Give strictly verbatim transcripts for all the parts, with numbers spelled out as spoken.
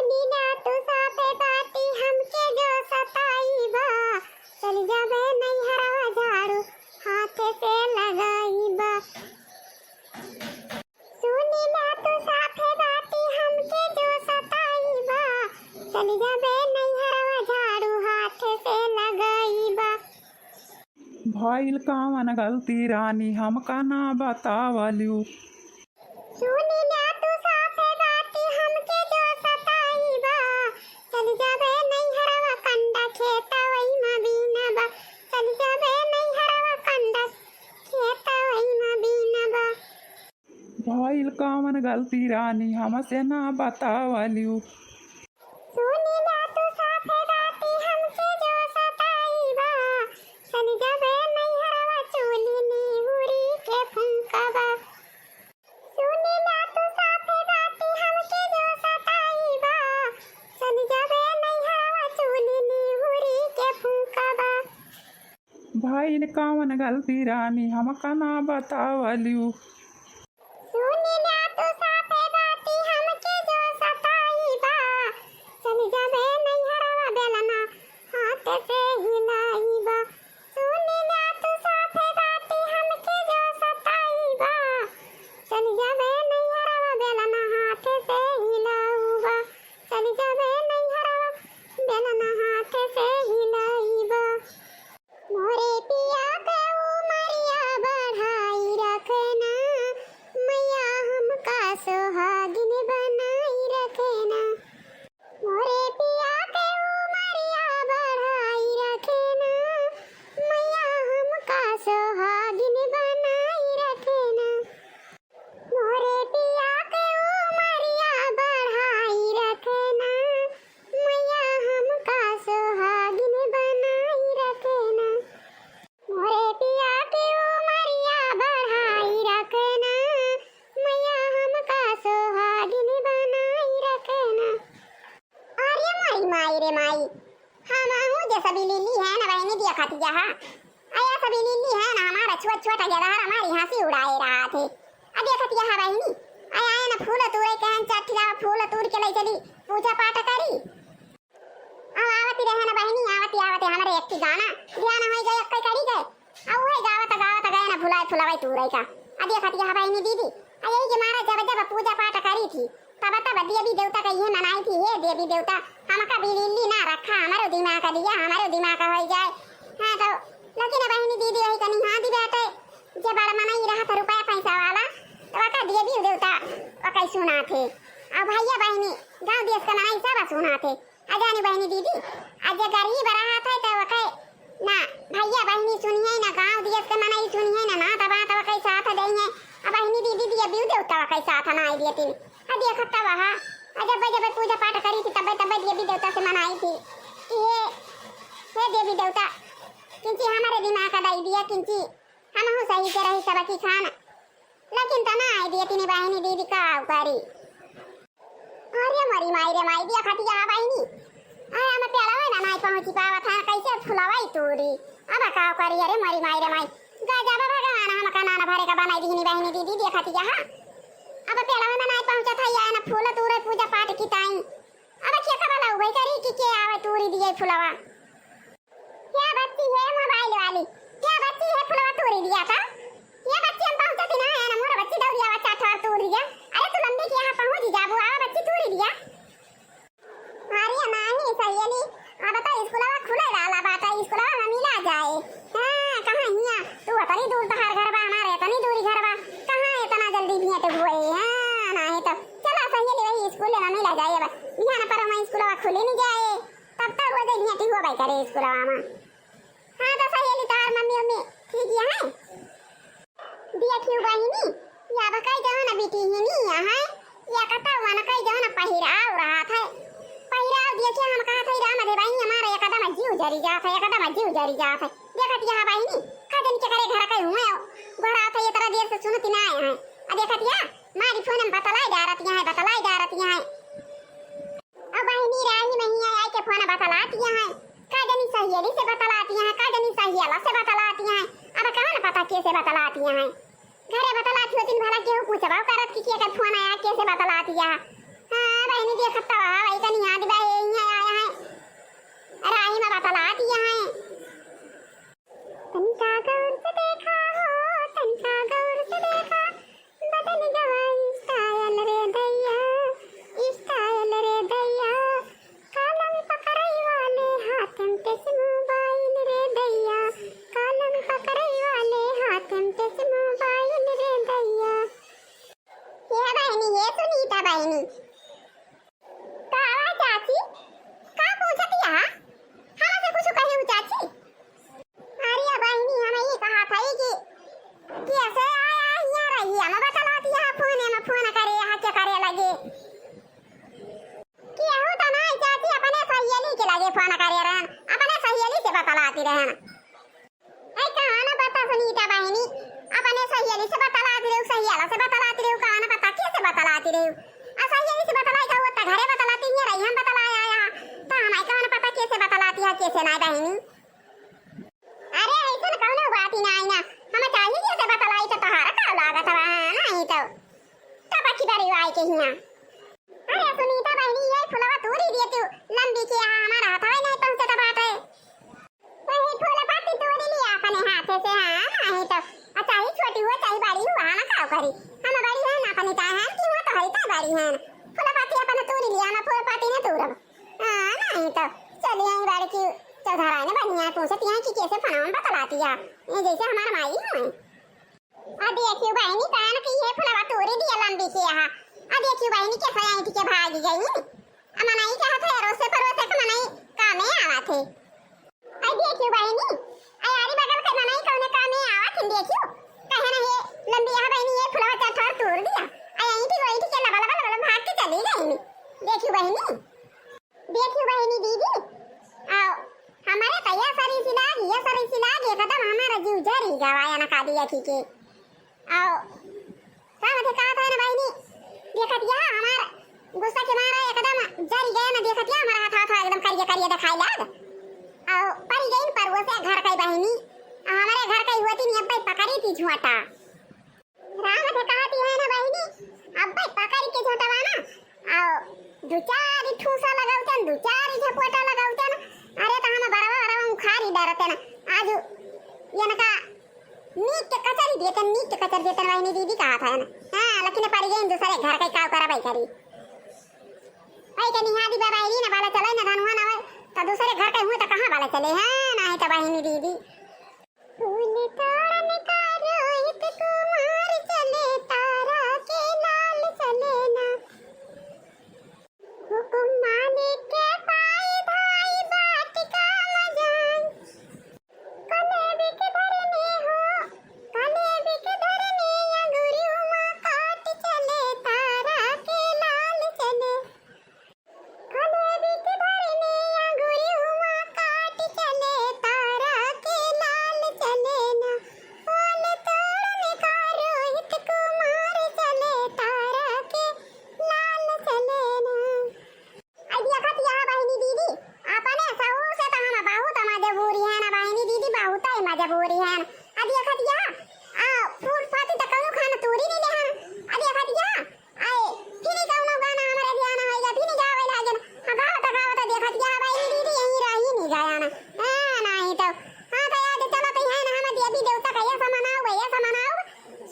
बिना तू साफे बाटी हमके जो सताई बा, चल जाबे नैहरवा झाड़ू हाथे से लगाई बा। सुनी ना तू साफे बाटी हमके जो सताई बा, चल जाबे नैहरवा झाड़ू हाथे से लगाई बा। भइल कवन गलती रानी हमका ना बतावलू। सुनी ना तू साफे बाटी हमके जो सताई बा, चल जाबे नैहरवा कंडा खेतवई मा बीनबा, चल जाबे नैहरवा कंडा खेतवई मा बीनबा। भइल कवन गलती रानी हमसे ना बतावलू। सुनी ना तू साफे बाटी हमके जो सताई बा, चल जाबे नैहरवा चूली निहुरी के फुंकबा। सुनी ना तू साफे बाटी हमके जो सताई बा, चल जाबे नैहरवा चूली निहुरी के फुंकबा। भइल कवन गलती रानी हमका ना बतावलू। सुनी ना तू साफे बाटी हमके जो सताई बा, चल जाबे नैहरवा बेलना हाथ से हिलाई बा। सुनी ना तू साफे बाटी हमके जो सताई बा, चल जाबे नैहरवा बेलना हाथ से हिलाई बा, चल जाबे नैहरवा बेलना हाथ से हिलाई बा। मोरे पिया के उमरिया बढ़ाई रखना, मैया हमका सुहागिन बनाई रखना। मोरे पिया के उमरिया बढ़ाई रखना, मैया हमका सुहागिन बनाई रखना। मोरे पिया के उमरिया बढ़ाई रखना, मैया हमका सुहागिन बनाई रखना। मोरे पिया के उमरिया बढ़ाई रखना, मैया हमका सुहागिन बनाई रखना। अरे मोरी माई रे माई, हमहू जैसा बिलीली है ना बहिनी, देखत यहा। अया सब बिलीली है ना, हमारा छोट छोट जगह हमारी हंसी उड़ाए रहा थे। अब देखत यहा बहिनी, अया आए ना फूल तूरे कहन चट्टिया फूल तूर के ले चली पूजा पाठ करी। अब आवती रहे ना बहिनी, आवती आवती हमारे एक गाना ध्यान होई गए, अक्के करी गए। आ उहे गावत गावत गए ना भुलाए फुलवई तूरई का। आ देखत यहा बहिनी दीदी, आ यही के मारा जब जब पूजा पाठ करी थी, तब तब देवी देवता का ये मनाई थी, "हे देवी देवता, हमका बिलीली ना रखा, हमारो दिमाग लिया, हमारो दिमाग होई जाए।" हाँ तो लेकिन बहिनी दीदी वही कनी, हाँ दी बेटे, जे बड़ मनई रहा था रुपया पैसा वाला, तो वका देवी देवता वका सुना थे। अब भैया बहिनी, गाँव देश का मनई सब सुना थे। अजानी बहिनी दीदी, आ जे गरीब रहत है तो वकै ना भैया बहिनी सुनिहैं, ना गाँव दियस के मनई सुनिहैं, ना नात बात वकै साथ देइहैं। आ बहिनी दीदी दिया बिउ देवता वकै साथ ना आई दियतिन। आ देखत तब हा, आ जब जब पूजा पाठ करी थी तब तब देवी देवता से मनाई थी कि हे, हे देवी देवता, किंची हमारे दिमाग का दई दिया, किंची हमहू सही से रही सबकी खान। लेकिन तना आई दियतिन बहिनी दीदी का करी। अरे मरी माई रे माई, देखत यहा बहिनी। अरे हम पेड़वा ना नाई पहुँची पावत है, कैसे फुलवाई तूरी। अब का करी, अरे मरी माई रे माई। गजब भगवान हमका नान भरे का बनाई दिहनी बहिनी दीदी, देखत यहा। अब पेड़वा में नाई पहुँचत है, या ना फूल तूरे पूजा पाठ की ताई। अब के का भला उबई करी कि के आवे तूरी दिए फुलवा। हे बच्ची, हे मोबाइल वाली, हे बच्ची, हे फुलवा तूरी दिया था। हे बच्ची, हम पहुँचती ना है ना, मोर बच्ची दौड़ी आवा चार ठो और तूरी दिया। अरे तू लंबी के यहाँ पहुँच जाबू, आवा बच्ची तूरी दिया। अरे नाही सहेली, अब तो स्कूलवा खुले वाला बाटा, स्कूलवा में मिला जाए। हाँ, कहाँ हिया? तू अतनी दूर तहार घर बा, हमारे अतनी दूरी घर बा, कहाँ इतना जल्दी भेंट हुए? हाँ, नाही तो चला सहेली वही स्कूल में मिला जाए। अब बिहान पर वहीं स्कूलवा खुले नहीं जाए। तब तक रोज भेंटी होबे करे स्कूलवा में। हाँ तो सहेली तोहार मम्मी उम्मी ठीक है? देखियो बहिनी, या बकाई जवन बिटिहिनी है, या कतवन कई जवन पहिराव रहत है। पहिराव देखिए हम कहत है राम दे बहिनी हमारा एकदम जीव जरी जात है, एकदम जीव जरी जात है। देखत यहा बहिनी, का जनी के करे घर कई हुए, घर आत है इतना देर से सुनती ना आए हैं। आ देखत यहा, मारी फोन में बतलाई डारत यहा है, बतलाई डारत यहा है। अब बहिनी राही महिया आई के फोन बतलाती हैं, का जनी सहेली से बतलाती हैं, का जनी सहेला से बतलाती हैं। अब कहाँ न पता के से बतलाती हैं। घरे बतलाती होती भला केहू पूछबा करत कि के कर फोन आया, के से बतलाती है। हाँ बहिनी देखत तो है, वही कनी रहन। ऐ कहा ना पता सुनीता बहिनी, अपने सहेली से बतलाती रहू, सहेला से बतलाती रहू, कहा ना पता कैसे बतलाती रहू। आ सहेली से बतलाई तो वो तो घरे बतलाती ही रही, हम बतलाया आया। तो हमारे कहा ना पता कैसे बतलाती है, कैसे ना बहिनी। अरे ऐसन कौनो बात ही ना आई ना, हम चाही कैसे बतलाई तो तोहारा का लागत बा, नहीं तो टपकी बरी आई के हिया। अरे सुनीता बहिनी, ये फुलवा तूरी दिए तू, लंबी के यहाँ हमारा हथवा नहीं पहुँचत बाटे। वही फूल पत्ती तूरी लिया अपने हाथे से, हाँ, नहीं तो, आ, चाहे छोटी हो, चाहे बड़ी हो, हम का करी? हम बड़ी हैं ना, अपने चाहे हम क्यों तो है, का बड़ी हैं? फूल पत्ती अपने तूरी लिया, हम फूल पत्ती ने तूरब। हाँ, नहीं तो, चली आई बड़की चौधराइन बढ़िया पूछती हैं कि कैसे फनावन बतलाती है, ये जैसे हमार माई है। आ देखियो बहिनी, कान की ये फुलवा तोरी दिया लंबी के यहाँ। आ देखियो बहिनी, कैसे ऐंठ के भाग गई। आ मनई चाहत है, अरोसे परोसे के मनई कामे आवत है। आ देखियो बहिनी, आ यारी बगल के मनई कौने कामे आवत है, देखियो। कहे ना ये लंबी यहाँ बहिनी, ये फुलवा चार ठोर तोड़ दिया। आ ऐंठ के, ऐंठ के लबा लबा लबा लबा भाग के चली गई। देखियो बहिनी। देखियो बहिनी दीदी, आओ, हमारे तो या सरी सी लाग, या सरी सी लाग, एकदम हमारा जीव जरी गवा अनका देखी के। आओ, का होते का था ना बहिनी, देखत या हमार गुस्सा के मारा एकदम जरी गया ना, देखत या हमारा हाथ, हाथ एकदम करिया करिया दिखाई लाग। आओ, परी गई पर वो से घर कई बहिनी, आ हमारे घर कई होती नहीं, अब पकड़ी थी झोंटा। राम से कहती है ना बहिनी, अब्बे पकड़ के झोंटवा ना, आओ, दू चार ठूसा लगावतन, दू चार झपोटा लगावतन। अरे तो हम बरवा बरवा उखारी डरते ना। आज इनका नीक के कचरी देतन, नीक के कचरी देतन बहिनी दीदी कहत है ना। हाँ, लेकिन पड़ गई दूसरे घर के, का करबै करी। भाई के निहादी बाबा ना बाला चले ना धनुआ ना होए, तो दूसरे घर के हुए तो कहाँ बाला चले हैं, ना है तो बहिनी दीदी। फूल तोड़न का रोहित कुमार चले, तारा के लाल चले ना। हुकुम मालिक के पाई धाई बाट का मजान। कलेब के धरने हो, कलेब के धरने अंगुरी उमा काट चले, तारा के लाल चले। कलेबी के धरने अंगुरी हुआ काट चले, तारा के लाल चले ना। फूल तोड़न का रोहित कुमार चले, तारा के लाल चले ना। आ देखत या बहिनी दीदी, अपने सहू से तो हम बहुत मजबूरी है ना बहिनी दीदी, बहुत ही मजबूरी है ना। आ देखत या, आ फूल फाती तो कौनो खाना तूरी नहीं ले हैं। आ देखत या, आए, फिर कौनो गाना हमरे ध्यान आइगा, फिर गावे लागेन। हाँ, गावत, गावत देखत या बहिनी दीदी यहीं रही नहीं गया ना। हाँ, नहीं तो, हाँ, तो याद चलो तो है ना, हम देवी देवता का ऐसा मनाओ, ऐसा मनाओ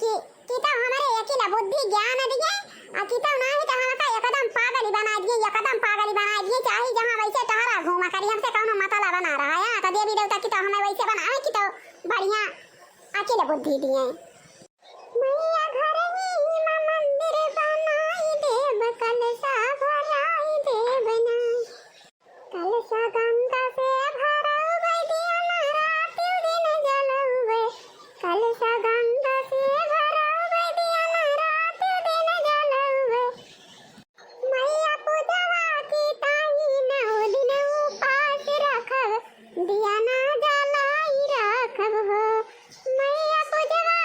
कि, कि तो हमारे अकिल बुद्धि ज्ञान दिए, आ कि तो नहीं तो हमका एकदम पागल ही बना दिए, एकदम पागल ही बना दिए, चाहे जहाँ वैसे टहरा घूमा करी, हमसे कौनो मतलब बना रहा है। हाँ, तो देवी देवता की तो हमें वैसे बनाए कि तो बढ़िया अकिल बुद्धि दिए। मैया घर ही मा मंदिर बनाई देब, कलशा भराई देब ना। कलशा गंगा से भरउबे, दिया ना राति दिन जलउबे। कलशा गंगा से भरउबे, दिया ना राति दिन जलउबे। मैया पूजवा की ताई नौ दिन उपास रखब, दिया ना जलाई रखब हो। मैया पूजवा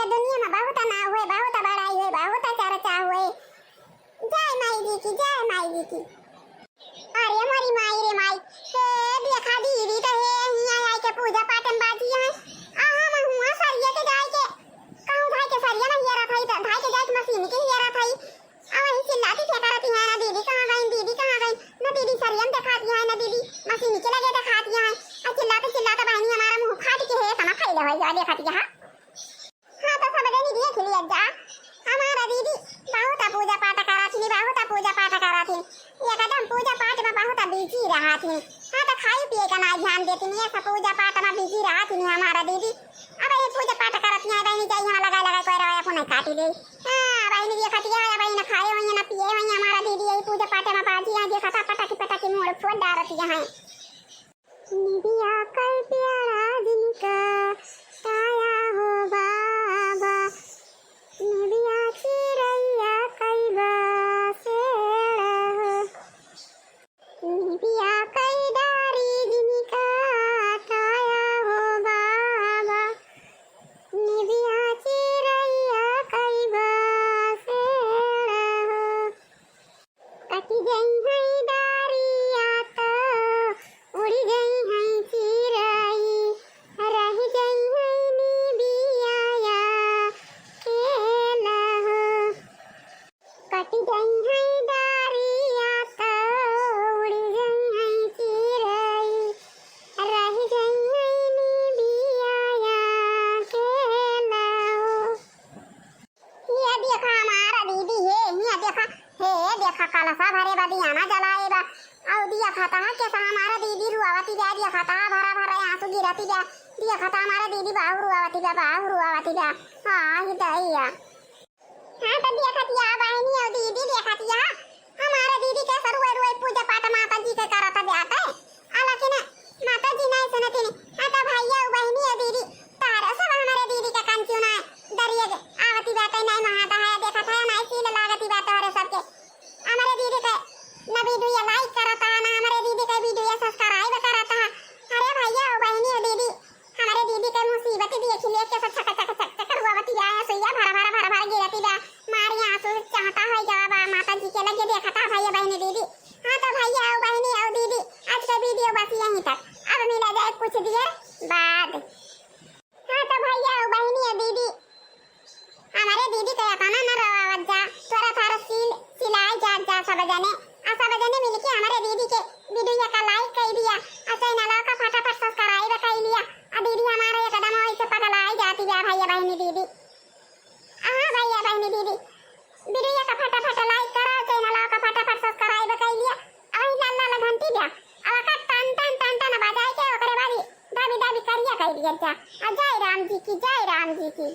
दुनिया मा बहुत नाव होए, बहुत बड़ाई होए, बहुत चर्चा होए। जय माई जी की, जय माई जी की। अरे मोरी माई रे माई, हे देखा दीदी तो हे हियाँ आइके पूजा पाठ मा बाझी है। आ हम हुआँ सरिया के जाइके, कहूँ भाई के सरिया ना हेरत हई, त भाई के जाइके मशीन के हेरत हई। आ वही चिल्लाती फेंकरती है, "ना दीदी कहाँ गई, दीदी कहाँ गई?" ना दीदी सरिया मा देखाती है, ना दीदी मशीन के लगे देखाती है। आ चिल्लाते चिल्लाते बहिनी हमारा मुँह फाट के है, तना फैले होई, देखती है। हाँ, तो सब जनी देख लिया जा, हमारा दीदी बहुत पूजा पाठ कराथिन, बहुत पूजा पाठ कराथिन, एकदम पूजा पाठ मा बहुत busy रहाथिन। हाँ, तो खाई पिए का ना ध्यान देथिन, ये सब पूजा पाठ मा busy रहाथिन हमारा दीदी। अब ये पूजा पाठ करत नहीं, बहिनी जाई, हम लगा लगा कोई रहा, अपन काटी दे। हाँ, बहिनी ये खतिया है, बहिनी ना खाए वही, ना पिए वही, हमारा दीदी यही पूजा पाठ मा बाझी है, देखा था पटाखी पटाखी मोड़ फोड़ डारती है। निबिया कई प्यारा जिनका काया हो बाबा, निबिया चिरैया कई बसेड़ा हो। निबिया कई डारी जिनका काया हो बाबा, निबिया चिरैया कई बसेड़ा हो। कटि जइहैं डारिया त उड़ि जइहैं चिरई, रहि जइहैं निबिया अकेला हो। कटि जइहैं डारिया त उड़ि जइहैं चिरई, रहि जइहैं निबिया अकेला हो। ये देखा हमारा दीदी है, ये देखा, हे देखा कलसा भरे बा, दियाना जलाए बा। अउ देखा था कैसा हमारा दीदी रुआवती बा, देखा था भरा भरा आंसू गिरती बा। देखा था हमारा दीदी बाहु रुआवती बा, बाहु रुआवती बा। हाँ, ही दैया। हाँ, तो देखा थिया बहिनी अउ दीदी, देखा थिया। हमारा दीदी कैसा रुए रुए पूजा पाठ माता जी के करत बाटे। आ लेकिन माता जी नहीं सुनतिन। हाँ, तो भैया अउ बहिनी अउ दीदी, तारा सब हमारे दीदी के कंचू ना दरिए आवती बाटे, नहीं महाता है, देखा था, नहीं सील लागती बाटे तोहरे सबके। हमारे दीदी के ना video like करता, ना हमारे दीदी के video subscribe करता। अरे भैया अउ बहिनी अउ दीदी, हमारे दीदी के मुसीबत देखि ले, कैसे छक छक छक छक रुआवती बा, सुइया भरा भरा भरा भरा गिरती बा, मारी आंसू चाहता है जवा बा, माता जी के लगे देखता भैया बहिनी दीदी। हाँ तो भैया अउ बहिनी अउ दीदी, आज का video बस यहीं तक, अब मिला जाए कुछ देर बाद। हाँ तो भैया अउ बहिनी अउ दीदी, हमारे दीदी के अतना न रोवावत जा, थोड़ा थोड़ा सील सिलाई जात जा सब जने। आ सब जने मिलके हमारे दीदी के video का like कइ दिया, आ channel का फटाफट subscribe कइ लिया। आ दीदी हमारे एकदम ऐसे पगलाई जाती बा भैया बहिनी दीदी। हाँ भैया बहिनी दीदी, video का फटाफट like करा, channel का फटाफट subscribe कइ लिया। अउ लाल लाल घंटी बा, अउ का टन टन टन टन बजाए के ओकरे बाद ही दाबी दाबी करिया कइ दिया जा। आ जय राम जी की, जय राम जी की।